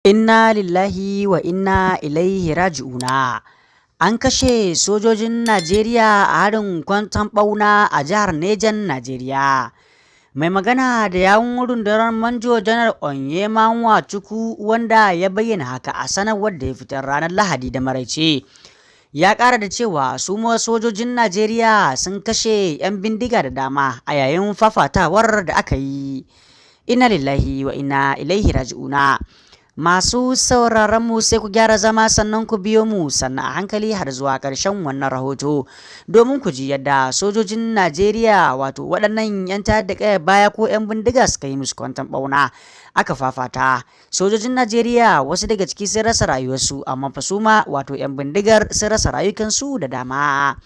Inna lillahi wa inna ilaihi raji'una. An kashe sojojin Najeriya a harin kwanton ɓauna a jihar Nejan Najeriya. Mai magana da yawun rundunar, Manjo Janar Onyema Nwachukwu, wanda ya bayyana haka a sanarwar da ya fitar ranar Lahadi da maraice, ya ƙara da cewa su ma sojojin Najeriya sun kashe 'yan bindiga da dama a yayin fafatawar da aka yi. Inna lillahi wa inna ilaihi raji'una. Masu sauraron mu, sai ku gyara zama, sannan ku biyo mu sannan a hankali har zuwa ƙarshen wannan rahoto domin ku ji yadda sojojin Najeriya, wato waɗannan 'yan tayar da ƙayar baya ko 'yan bindiga, suka yi musu kwanton ɓauna aka fafata. Sojojin Najeriya wasu daga ciki sun rasa rayuwarsu, amma fa su ma wato 'yan bindigar sun rasa rayukansu da dama.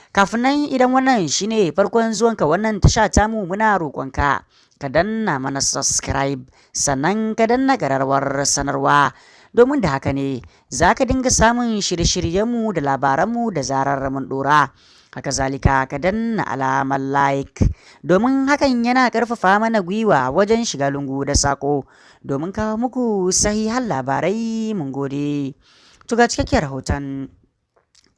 Kafin nan, idan wannan shine farkon zuwanka wannan tasha tamu, muna roƙonka ka danna mana subscribe, sannan ka danna ƙararrawar sanarwa, domin da haka ne za ka dinga samun shirye-shiryenmu da labaranmu da zarar mun ɗora. Haka zalika, ka danna alamar like, domin hakan yana ƙarfafa mana gwiwa wajen shiga lungu da sako domin kawo muku sahihan labarai. Mun gode. To, ga cikakken rahoton.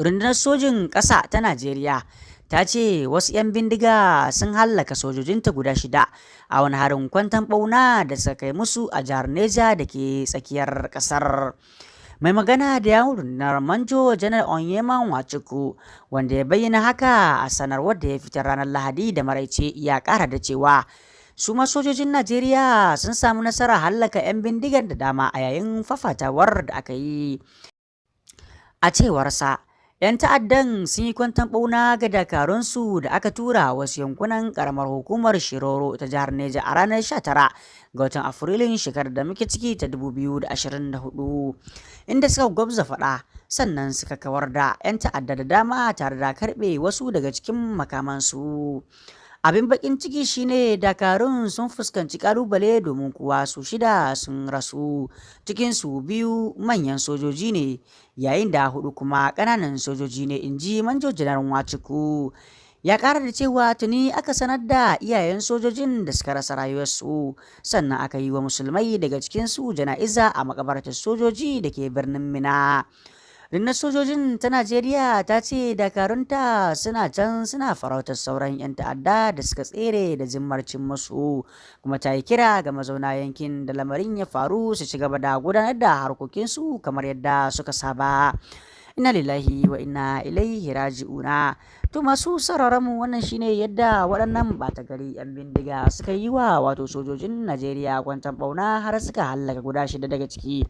Rundunar sojin ƙasa ta Najeriya ta ce wasu 'yan bindiga sun hallaka sojojinta guda shida a wani harin kwanton ɓauna da suka kai musu a jihar Neja da ke tsakiyar ƙasar. Mai magana da yawun rundunar, Manjo Janar Onyema Nwachukwu, wanda ya bayyana haka a sanarwar da ya fitar ranar Lahadi da maraice, ya ƙara da cewa su ma sojojin Najeriya sun samu nasara hallaka 'yan bindigar da dama a yayin fafatawar da aka yi. A cewarsa, 'yan ta'addan sun yi kwanton ɓauna ga dakarunsu da aka tura wasu yankunan ƙaramar hukumar Shiroro ta jihar Neja a ranar 19 ga watan Afrilun shekarar da muke ciki ta 2024, inda suka gwabza faɗa, sannan suka kawar da 'yan ta'adda da dama tare da karɓe wasu daga cikin makamansu. Abin bakin ciki shine dakarun sun fuskanci kalubale, domin kuwa su shida sun rasu, cikinsu biyu manyan sojoji ne, yayin da hudu kuma ƙananan sojoji ne, in ji Manjo Janar Nwachukwu. Ya ƙara da cewa tuni aka sanar da iyayen sojojin da suka rasa rayuwarsu, sannan aka yi wa musulmai daga cikinsu jana'iza a makabartar sojoji da ke birnin Minna. Rundunar sojojin ta Najeriya ta ce dakarunta suna can suna farautar sauran 'yan ta'adda da suka tsere da zimmar cin musu, kuma ta yi kira ga mazauna yankin da lamarin ya faru su ci gaba da gudanar da harkokinsu kamar yadda suka saba. Inna lillahi wa inna ilaihi raji'una. To, masu sauraron mu, wannan shine yadda waɗannan ɓata gari 'yan bindiga suka yi wa wato sojojin Najeriya kwanton ɓauna har suka hallaka guda shida daga ciki,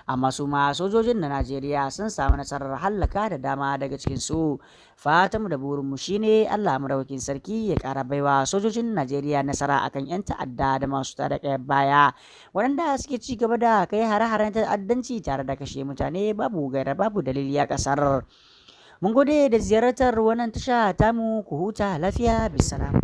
amma su ma sojojin na Najeriya sun samu nasarar hallaka da dama daga cikin su. Fatanmu da burinmu shine Allah Madaukakin Sarki ya ƙara baiwa sojojin Najeriya nasara akan 'yan ta'adda da masu tada ƙayar baya, waɗanda suke ci gaba da kai hare-haren ta'addanci tare da kashe mutane babu gaira babu dalili a ƙasar. Mun gode da ziyartar wannan tasha tamu, ku huta lafiya, bisalam.